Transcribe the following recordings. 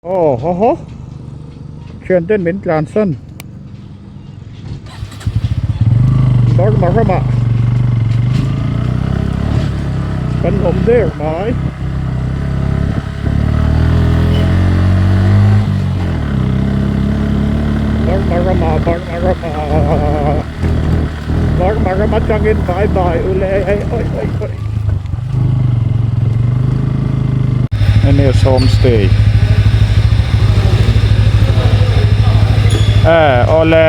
Aw haw haw thian ten min tlan san Burma ramah kan awm der mai. Burma ramah Burma ramah Burma ram atangin bye bye ule oi oi oi. NS Homestay eh awle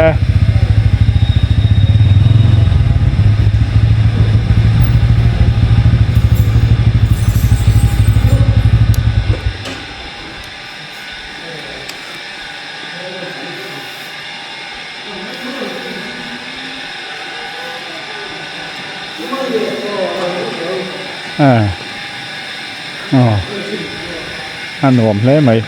aw a nuam hle mai.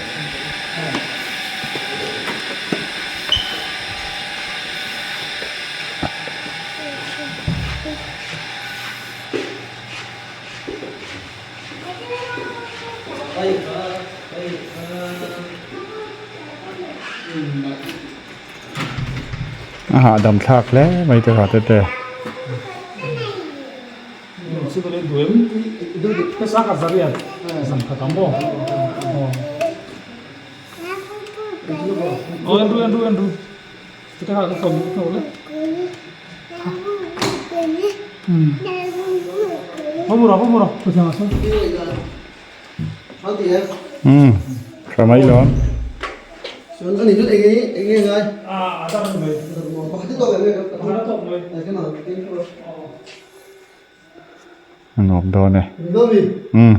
A hahdam thlak hle mai te kha tete. Umm tha mai lo a nuam dawn e umm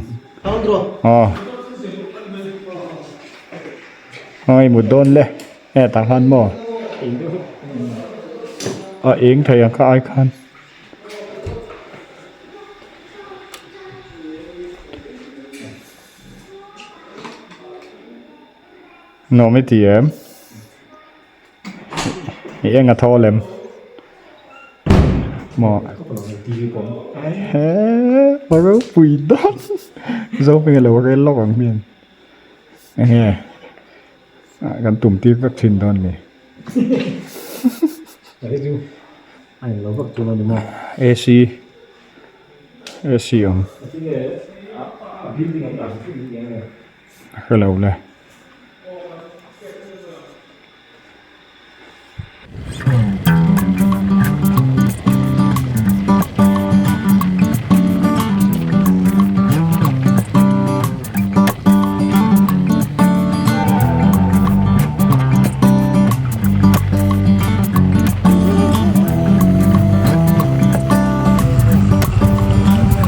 aw hei mut dawn le e tah khan maw a eng thei ang kha ai khan. Nuam i ti em? I eng a thaw lem maw he a ropui dawn Zohming a lo rel lawk ang hmiang enge kan tum tir vek thin dawn ni. AC AC awm hrelo le.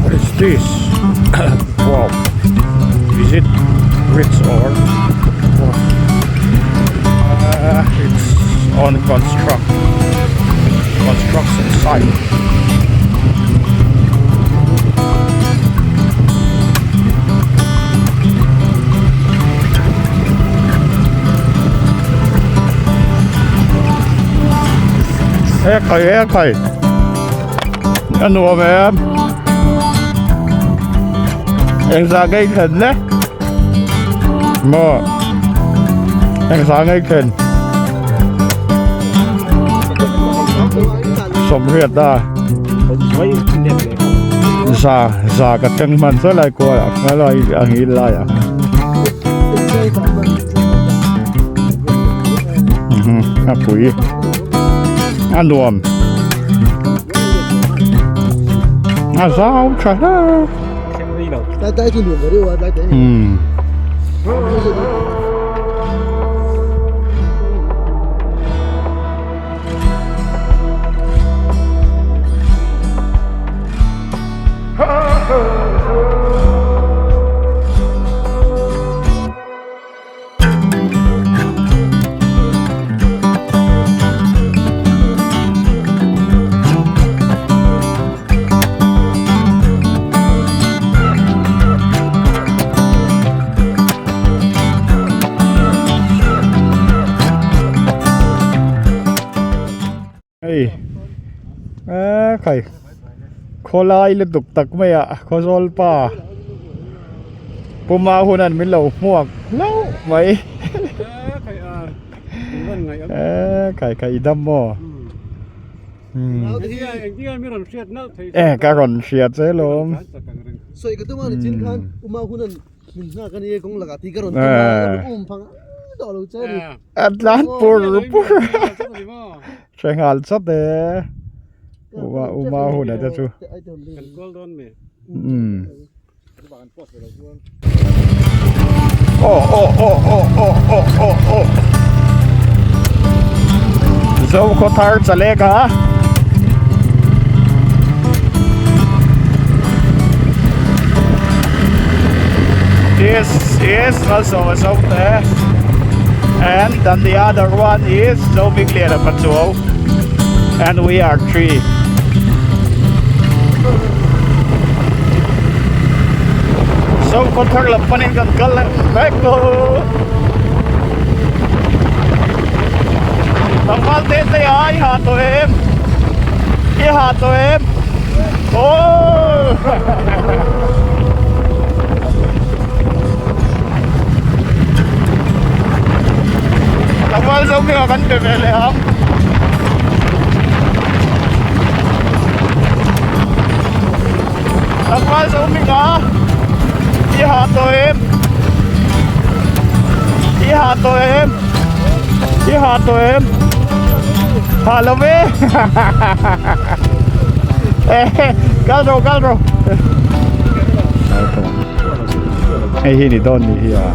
What is this? wow. Is it rich or what? Uh, it's on construct construction site. E khai e khai a nuam em eng za ngei thlen le maw eng za ngei thlen sawmriat a za za ka thleng hman saw lai kual ah kha lai a ngil lai ah a pui a nuam a zau tha hle umm. Hei eee khai khawlai lutuk tak mai ah khawzawl pa. Puma hunan min lo hmuak hlauh mai. Eee kai kai i dam maw? E ka rawn hria che lawm. A tlan pur pur hre nghal chawt e. Uma uma hun a te chu. Aw aw aw aw aw aw aw aw Zokhawthar chalek a. This is also a Zote and then the other one is Zovingliana Pachuau and we are three. Zokhawthar lam panin kan kal leh vek lo. Tlangval te te a i ha tawh em? I ha tawh em? Aww. Tlangval zo hming ah kan pe ve leh ang. Tlangval zo hming a i ha tawh em? I ha tawh em? I ha tawh em? Ha lo ve. Kal rawh kal rawh. Hei hi ni dawn ni hi a.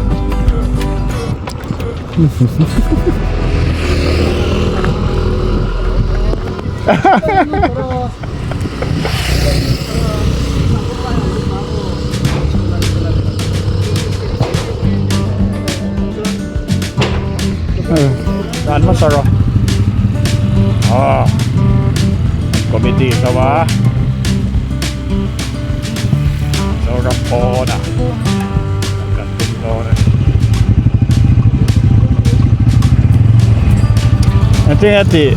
Dan hmasa rawh aw committee ho a Zoram pawn ah kan tum dawn a ni. Engtin nge tih?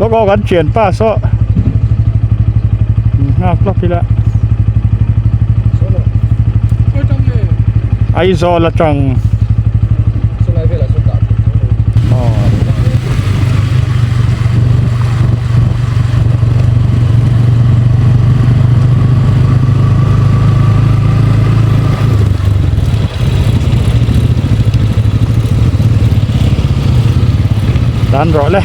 Lawk aw kan thianpa saw nghak lawk ila Aizawl atang Dan rawh le.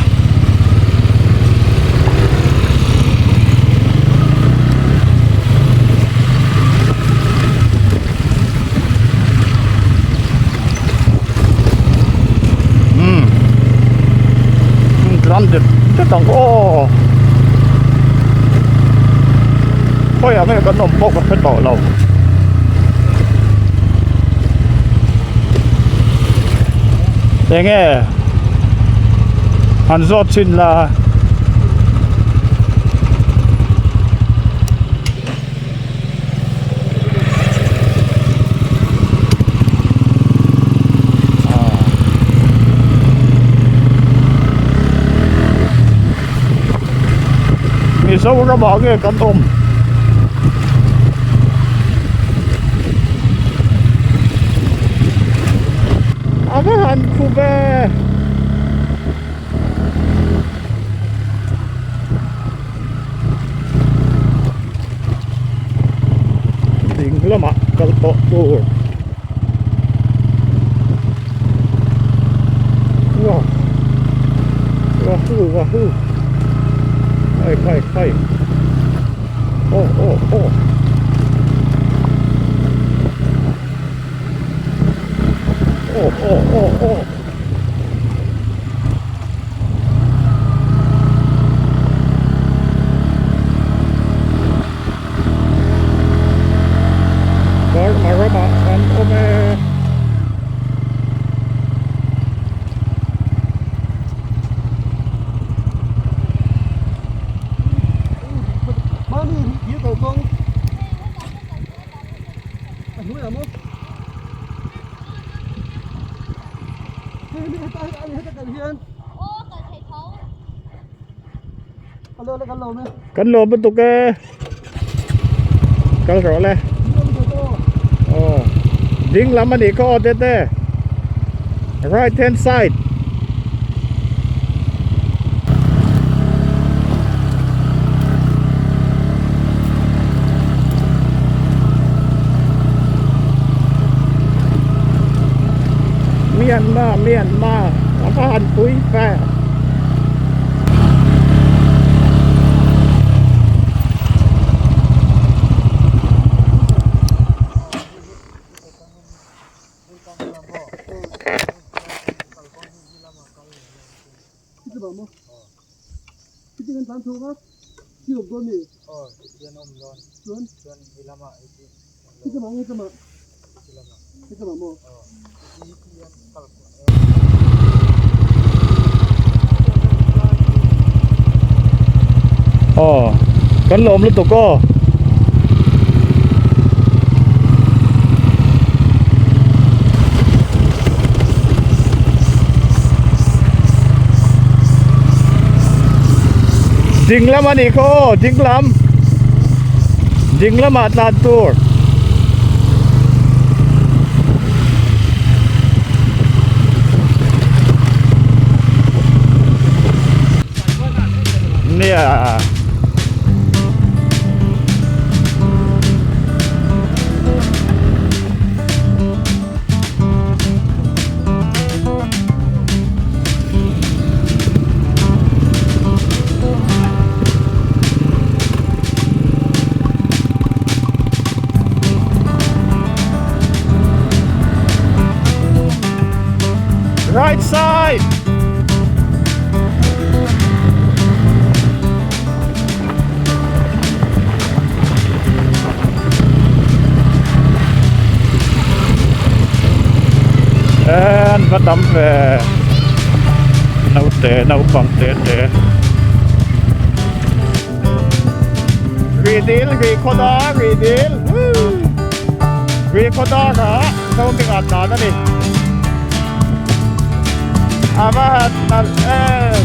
Hmm. Tlan det det ang aw. Khawiah nge kan awm pawh ka hre tawh lo. Enge han zawt chin la. Mizoram ah nge kan awm a va han khu ve. Ding lamah kal tawh tur Wah Wahoo wahoo Khai khai khai Aw aw aw Aw aw aw aw Burma ramah kan awm e. Kan lawm lutuk e kal rawh le aw ding lam a nih kha aw tete right hand side. Myanmar Myanmar a va han pui ve. Aw kan lawm lutuk aw. Ding lam a nih kha aw ding lam ding lamah tlan tur. Nia. Right side. An va tam ve naute naupang te te ri dil ri khaw dar ri dil ri khaw dar ah zawng ah tlan a ni a va han nalh em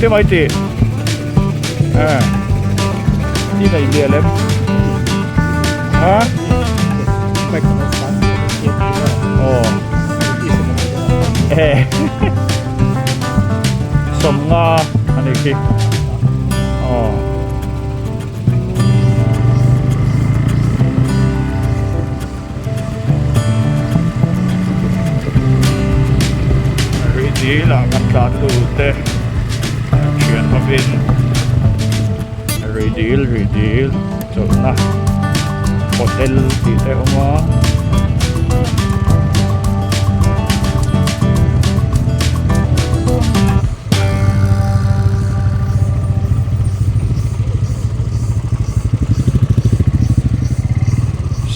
Cái mấy chị à đi này bìa lem hả ồ ê sầm nga anh ấy khi ồ Rih dil ah kan tlan lut e thian hovin rih dil rih dil chawlhna hotel tih te a awm a.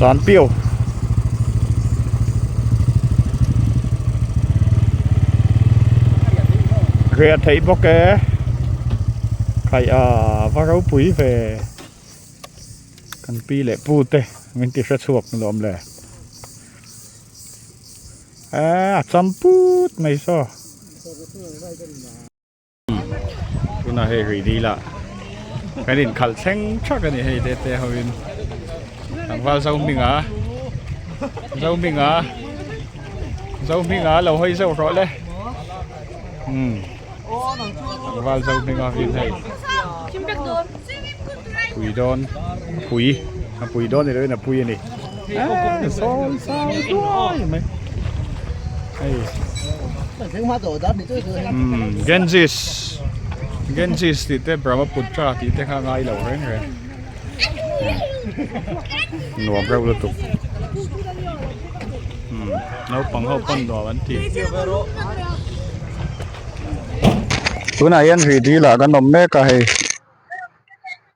Sanpiau Riah theih bawk e Khaih a va ropui ve Kan pi leh pu te min ti hre chhuak ni lawm le Eee a cham put mai saw. Tunah hei rih dil ah kan inkhalh thleng thak a ni hei te te ho in tlangval zo hming a zo hming a zo hming a lo hawi zeuh rawh le umm tlangval zo hming a vin hei pui dawn pui a pui dawn ni loin a pui a ni eee sawi sawi duai mai hei. Umm Ganges Ganges tih te Brahmaputra tih te kha a ngai lo reng reng nuam reuh lutuk umm naupang ho pawn nuam an ti. Tunah hian ri dil ah kan awm mek a hei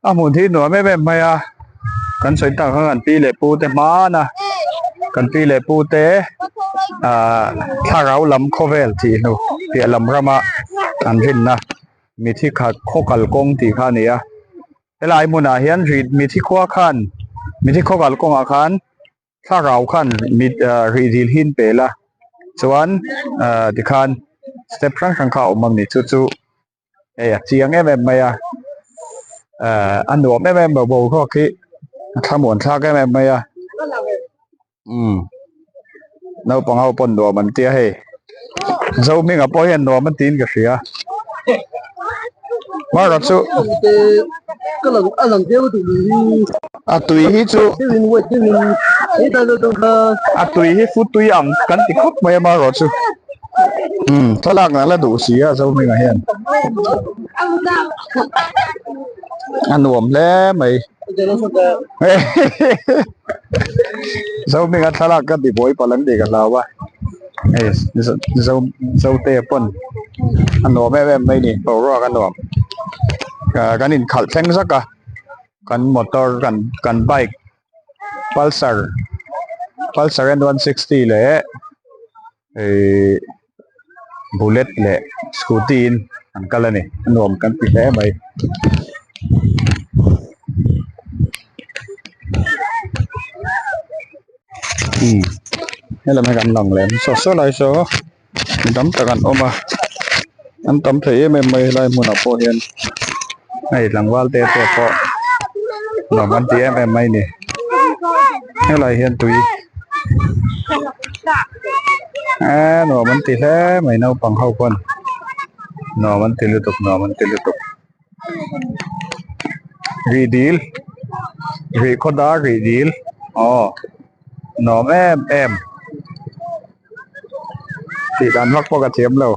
a hmun hi nuam em em mai a kan sawi tak kha kan pi leh pu te hman a kan pi leh pu te ahh thlarau lam khawvel tih hnu piah lam rama an rinna mithi khat khaw kalkawng tih kha a ni a helai hmunah hian ri mithi khua khan mithi khaw kalkawngah khan thlarau khan mit ah rih dil hi an pel a chuan ah tikhan step hrang hrang kha a awm a ni chu chu hei a chiang em em mai a ah a nuam em em lo boruak hi a thlamuan thlak em em mai a umm naupang ho pawn nuam an tia hei Zohminga pawh hian nuam an tiin ka hria marawh chu a tui hi chu a tui hi fu tui ang kan ti khawp mai a marawh chu umm thlalak na la duh si a Zohminga hian a nuam hle mai Zohminga thlalak ka ti buai palh ang tih ka hlau a hei zo zote pawn a nuam em em mai a ni boruak a nuam ah kan inkhalh thleng zak a kan motor kan kan bike pulsar pulsar n 160 leh ihh bullet leh scooty in an kal a ni a nuam kan ti hle mai. Umm helam hi kan lang leh saw saw lai saw mi tam tak an awm a an tam thei em em mai helai hmunah pawh hian hei tlangval te te pawh nuam an ti em em mai a ni helai hian tui eee nuam an ti hle mai naupang ho pawn nuam an ti lutuk nuam an ti lutuk. Rih dil rih khaw dar rih dil aw nuam em em tih dan vak pawh ka thiam lo.